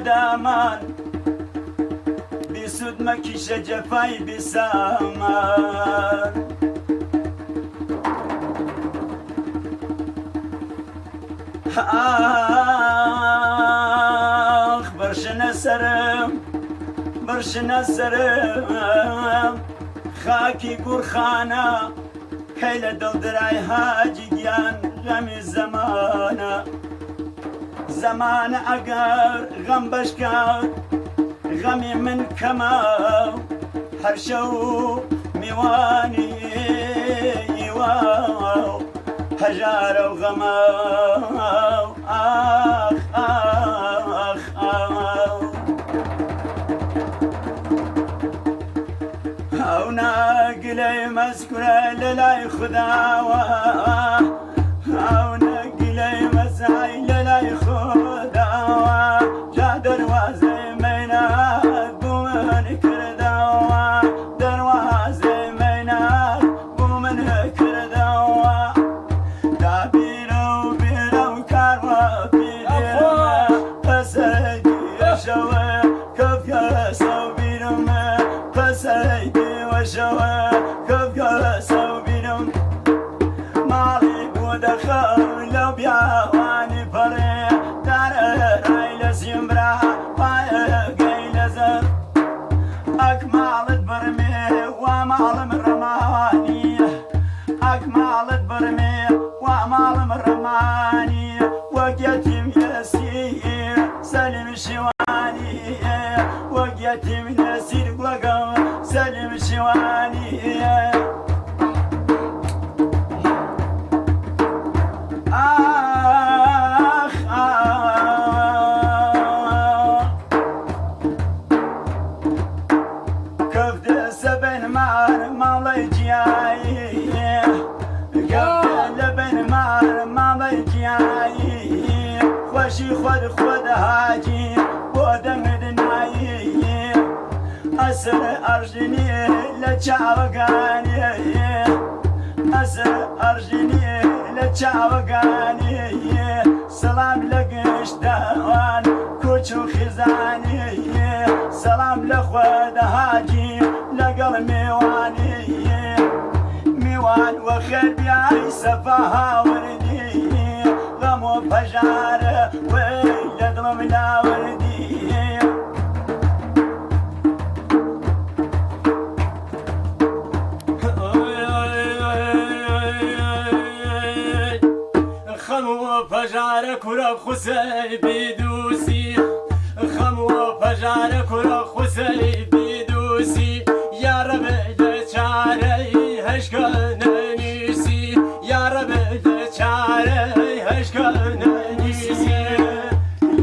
دامان، بیسوود مەکیشە جەفای بیسامان. ئاخ بڕشنە سەرم، بڕشنە سەرم، خاکی گوڕخانە، کەی لە دڵ درای حاجی گیان غەمی زەمانە. زەمانە ئەگەر غەم بەش کات غەمی من کەمە، هەر شەو میوانی ئیوە هەژارە و غەمە. ئاخ ئاخ ئاخ ئەو ناگلەی مەسکورە لە لای خوداوە، ئەو نەگلەی مەسای لە لای خوداوە، جا دەروازەی مەینات بۆ من کردەوە، دەروازەی مەینات بۆ من کردەوە. دابیرە و بیرە و کاروە پیرمە قسەی دیشەوە کەفکەسە و بیرمە قسەی دیوەشەوە کەفکەسە و بیرم. ماڵی بۆ دەخەم لەو بیاوانی پەڕێ، دارە ڕای لە زیمرا پایەگەی لە زەر. ئەک ماڵت بڕمێ وا ماڵم ڕەمانی، ئەک ماڵت بڕمێ وا ماڵم ڕەمانی، وەک یەتیم یەسیر سەلیم شیوانی، وەک یەتیم یەسیر گوڵەکەم سەلیم شیوانی. ئاخ ئاخ کەفتە سەبەن مار ماڵی جیایی، کەفتە لەبەن مار ماڵی جیایی، خۆشی خۆت خۆت حاجی بۆ دەنگت نایی، ئەسر ئەرژنی لە چاوەکانی، ئەسر ئەرژنی لە چاوەکانی، سەڵام لە گشتان کوچ و خزانی، سەڵام لە خۆت حاجی لەگەڵ میوانی. میوان وەخێر بیای سەفا هاوردی، غەم و پەژارە وەی لە دڵم لاوردی. خەم و پەژارە کورە خوسەی بیدوسی، خەم و پەژارە کورە خوسەی بیدوسی، یا رەب لە چارەی هەشکە نەنویسی، یا رەب لە چارەی هەشکە نەنویسی.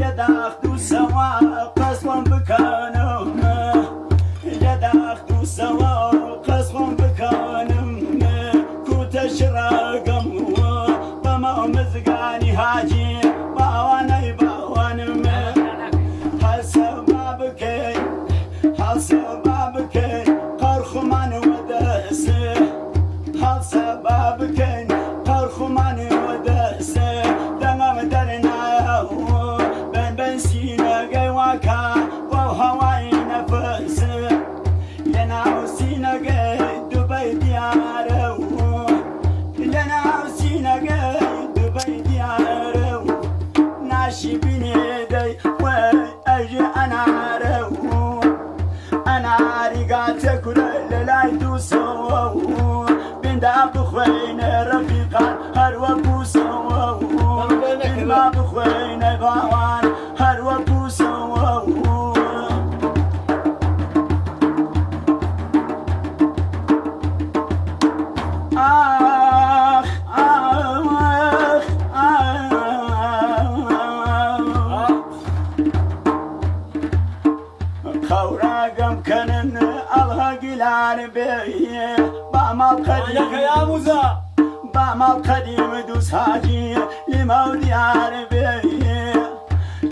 لە داخ دووسەوە قەسوەم بکەنم، لە داخ دووسەوە قەسوەم بکەنم، کوتە شڕەگەم بەمە مزگانی حاجی باوانەی باوانم. هەڵسە با بکەی، هەڵسە با بکەی قەرخمان وەدەس، هەڵسە با بکەین قەرخمان وەدەس، دەمەم دەرنایە بن بن سینەگەی واکە بۆ هەوای نەفس، لەناو سینەگەی دوبەی دیارە، لەناو سینەگەی دوبەی دیارە، ناشی بینێ دەی وەی ئەژێ ئەنارە، ئەناری گاتە کورە لە لای دووسەوە، بیندا بخوێنە ڕەفیقان هەر وەکو سەوە، بیندا بخوێنە باوان هەر وەکو سەوە. ئاخ ئاخ ئاخ قەوراگەم کەنن ئەڵهە گیلان بێ، با ماڵ قەدیم یا موزا، با ماڵ قەدیم دووس حاجی لیمەو دیار بێ.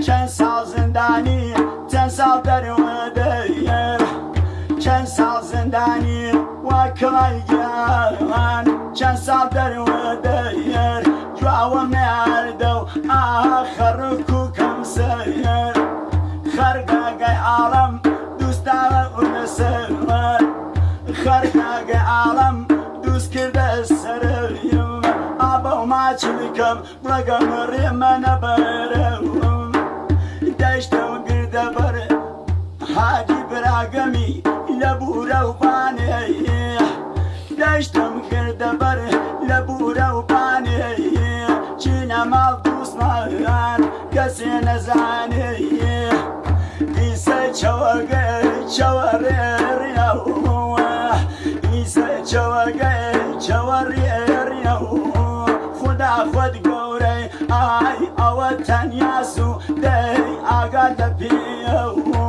چەند ساڵ زندانی، چەند ساڵ دەروەدەر، چەند ساڵ زندانی وا کڵای گیان، چەند ساڵ دەروەدەر جواوەم نەیاردەو، ئاخەڕک و کەم سەر. خەرگاگەی عاڵەم دوستاوە ئونەسەر خەرگاگەی عاڵەم دوست کردە سەرم ئابە و ماچ بکەم بڵەگەم ڕێمە نەبەرم دەشتم گردە بەر حاجی براگەمی لە بورە و بانێ دەشتم کردە بەر لە بورە و بانێ چینە ماڵ دووسمان کەسێ نەزانێ ئیسە چەوەگە چەوەڕێ ڕیاوە ئیسە چەوەگە چەوەڕێ ڕیاوە خودا خۆت گەورەی ئای ئەوە تەنیاس و دەی ئاگا لە پێیەوە.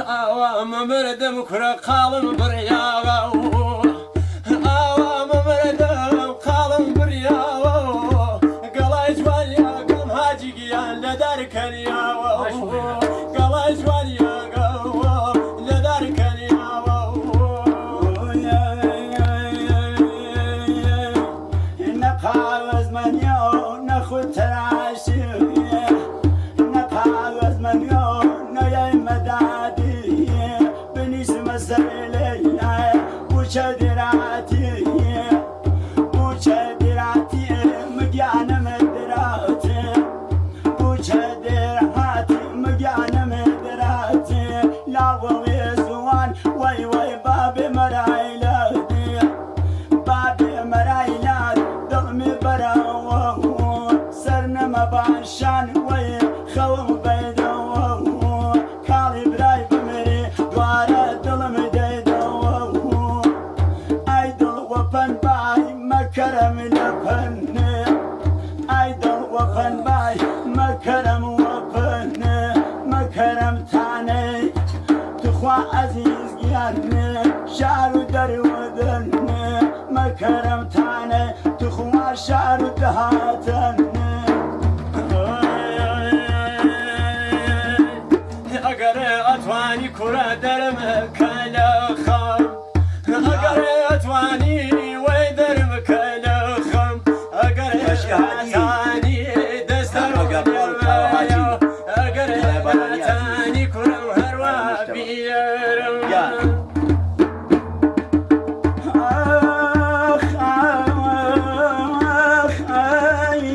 ئاوا مردم کوڕە قاڵم بڕیاوە ئاوا مردم قاڵم بڕیاوە گەڵای جوانیاکەم هاجی گیان لە دار کەنیاوە گەڵای جوانیاکەوە لە دار کەنیاوە. نە قاوەز مەنیۆ نە خود تەراشی نە قاوەز مەنیۆ نە یای مەدادی بنیسمە سەر لەلای بوچە دراتی بوچە دراتی مگیانم دراتی بوچە درهاتی مگیانم دراتی لاوەوێ زوان وەی وەی بابێ مەرایلادی بابێ مەرایلاد دڵمی بەرەوە سەر نەمە باشان وەی خەوم بەیدەوە کاڵی برای بمری دوارە دڵم دەیدەوە ئای دڵ وەپەن بای مەکەرەم لە پەنێ ئای دڵ وەپەن بای مەکەرەم وەپەنێ مەکەرەم تانەی تخوا عەزیز گیانێ شار و دەروەدەنێ مەکەرەم تانەی تخوا شار و دەهاتەنێ. ئەگەر ئەتوانی کوڕە دەرم کە لە خەم ئەگەر ئەتوانی وەی دەرم کە لە خەم ئەگەر ئەتوانی دەستەم ئەگەر ئەتوانی کوڕم هەروە بیرم. ئاخ ئاخ ئای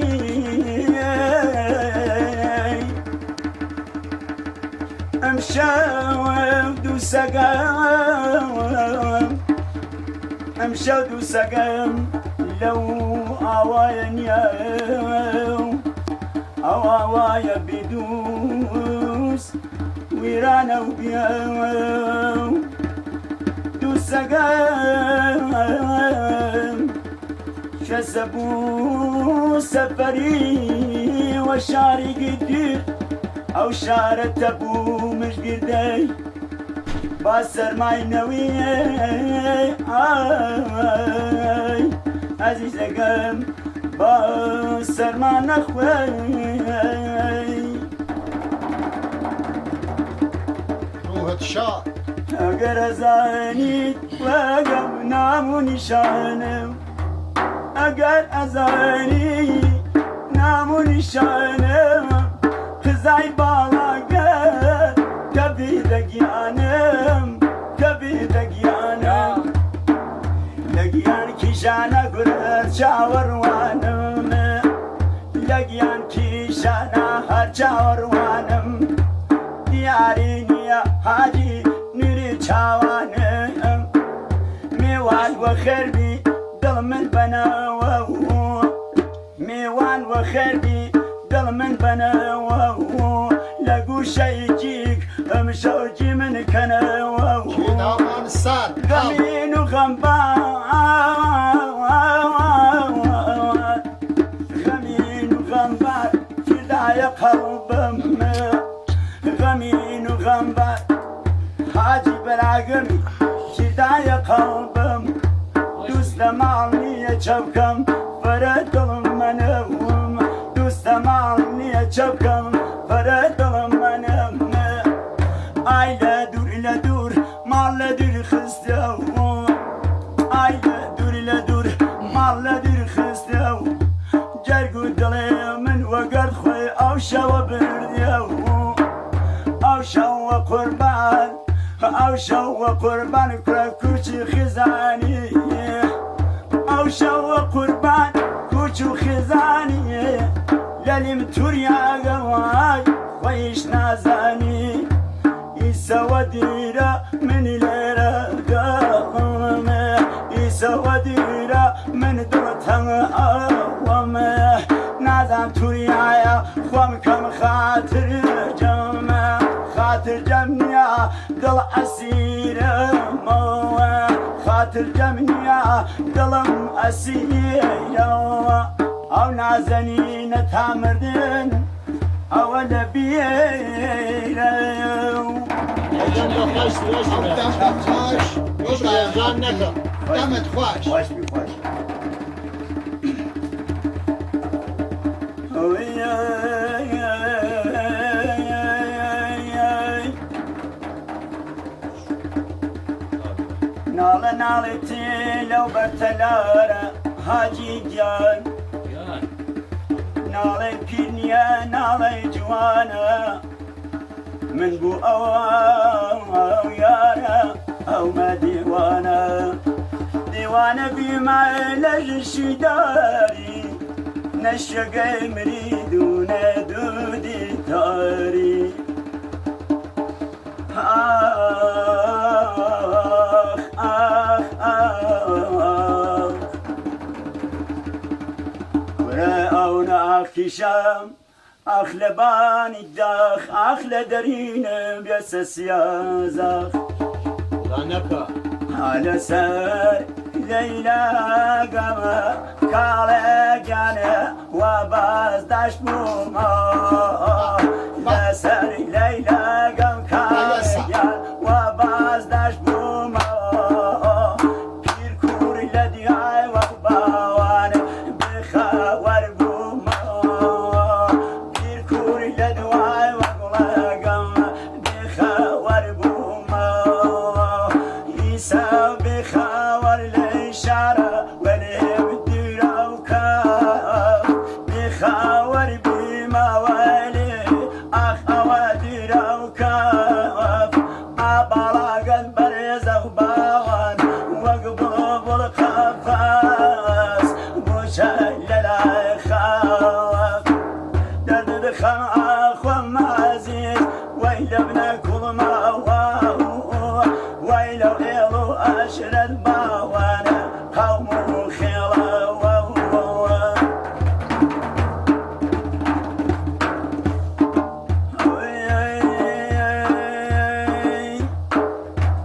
ئەمشەو دووسەگەم ئەمشەو دووسەگەم لەو ئاوایە نییە ئەو ئاوایە بیدووس ویرانە و بیە دووسەگەم شەسەبوو سەفەری وە شاری گدیر ئەو شارە تەبوو مشگردەی با سەرمای نەوی ئای عەزیزەکەم با سەرما نەخوێی. ڕووحت شاد. ئەگەر ئەزانیت وەگەم نام و نیشانم ئەگەر ئەزانی نام و نیشانم قزای باڵاگە کەبی دەگیانم کەبی دەگیانم لە گیان کیژانە گورەر چاوەڕوانم لە گیان کیژانە هەر چاوەڕوانم دیاری نییە حاجی نوری چاوانم میوان وەخێربی دڵ من بەناوە میوان وەخێربی دڵ من بەناوە لە گوشەی جیک ئەمشەو جی من کەنەوە کێدامان سەر هەڵ. غەمین و غەمبار غەمین و غەمبار فدایە قەڵبم غەمین و غەمبار حاجی براگەمی فدایە قەڵبم دوست لە ماڵ نییە چە بکەم فەرە دڵم مەنەوم دوست لە ماڵ نییە چە بکەم فەرە دڵم مەنەم ئای لە دوور لە دوور ماڵ لە دوور خستەوە ئای لە دوور لە دوور ماڵ لە دوور خستەوە ئەو شەوە قوربان کوڕە کوچی خزانی، ئەو شەوە قوربان کوچ و خزانی، لەلیم توریاگەوای خۆیش نازانی. ئیسەوە دیرە منی لێرە دڵم، ئیسەوە دیرە من دڵتەم ئەوەم، نازان توریایە خۆم کەم خاتر جەم، خاتر جەم نییە دڵ ئەسیرمەوە، خاتر جەم نییە دڵم ئەسیرەوە. ئەو نازەنینە تا مردن ئەوە لە بیرە. دەمت خۆش دەمت خۆش. خۆش بی خۆش. ناڵە ناڵێتی لەو بەرتەلارە حاجی گیان، ناڵێ پیر نییە ناڵێ جوانە، من بوو ئەوە یارە ئەومە دیوانە، دیوانە بیمە لە ژشیداری، نەشەگەی مرید و نەدودی تاری. ئاخ ئاخ ئاخ کورە ئەو ناخیشم، ئاخ لە بانی داخ، ئاخ لە دەرینم بێسە سیازاخ. لەسەر لەیلاگەمە کاڵێ گیانێ وا باز داشت بوومە، لەسەر لەیلاگەم کاڵێ گیان وا باز داشت بوومە، پیر کوور لە دیای وەک باوانە بخەوەر بوومە، پیر کوور لە دوای وەگوڵەگەم بخەوەر بوومە، ئیسا بخەوەر لەی شارە وەلێ بدیرەوکە، بخەوەر بیمەوەلێ ئاخ ئەوە دیرەوکە، ئاباڵاگەن بەرێزە و باوان وەک بوڵبوڵ قەفەس بۆچە لەلای خاوە دەردت خەم ئاخۆم عەزیز، وەی لە بنە کوڵمەوە، وەی لەو ئێڵ و ئەشرەت باوانە قەوم و خێڵەوە.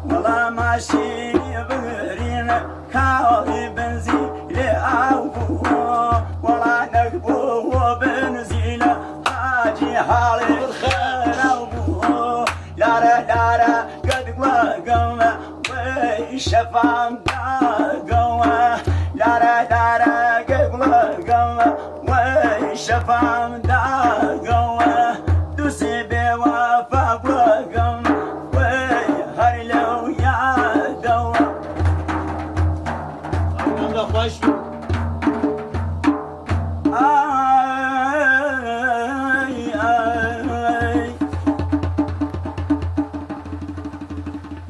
وەڵا ماشینی بگرین کاڵی بنزی لێ ئاو بوو، وەڵا نەک بوو بنزینە حاجی حاڵی خراو بوو، لارە لارە گەدگوڵەگەم وەی شەفام داگەوە، لارە لارە گەدگوڵەگەم وەی شەفام داگەوە، دووسێ بێوەفا گوڵەگەم وەی هەر لەو یادەوە. ئای ئای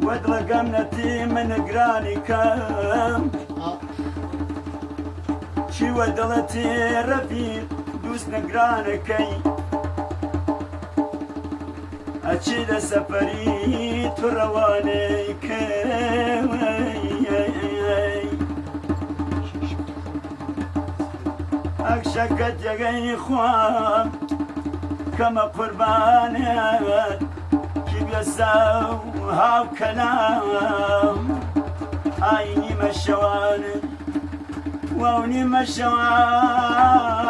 وەدڵەگەم نەتی من گرانی کەم، چی وە دڵەتی ڕەفیق دووست نەگرانەکەی، ئەچی لە سەفەری تو ڕەوانەی کەی، ئەکشەکەت جێگەی خوام کەمە قوربانت، کی بێسە و هاو کەلام، ئای نیمە شەوان واو نیمە شەوان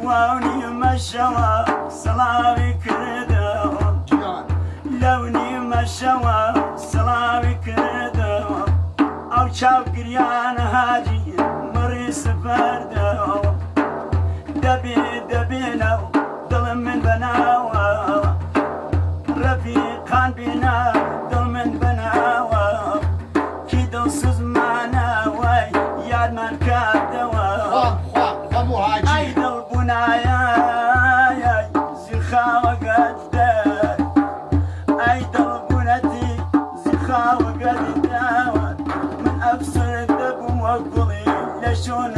واو نیمە شەوە سڵاوی کردم، لەو نیمە شەوە سڵاوی کردم، ئەو چاو گریان هاجی مڕی سپەردەوە، دەبێ دەبێنەو دڵم من بەناوە، ڕەفیقان بێنە دڵ من بەناوە، کی دڵسوزمانەوەی یادمان کردەوە. ئەی دڵ بوونایە زیرخاوە گەدەر، ئەی دڵ بوونەتی چوون.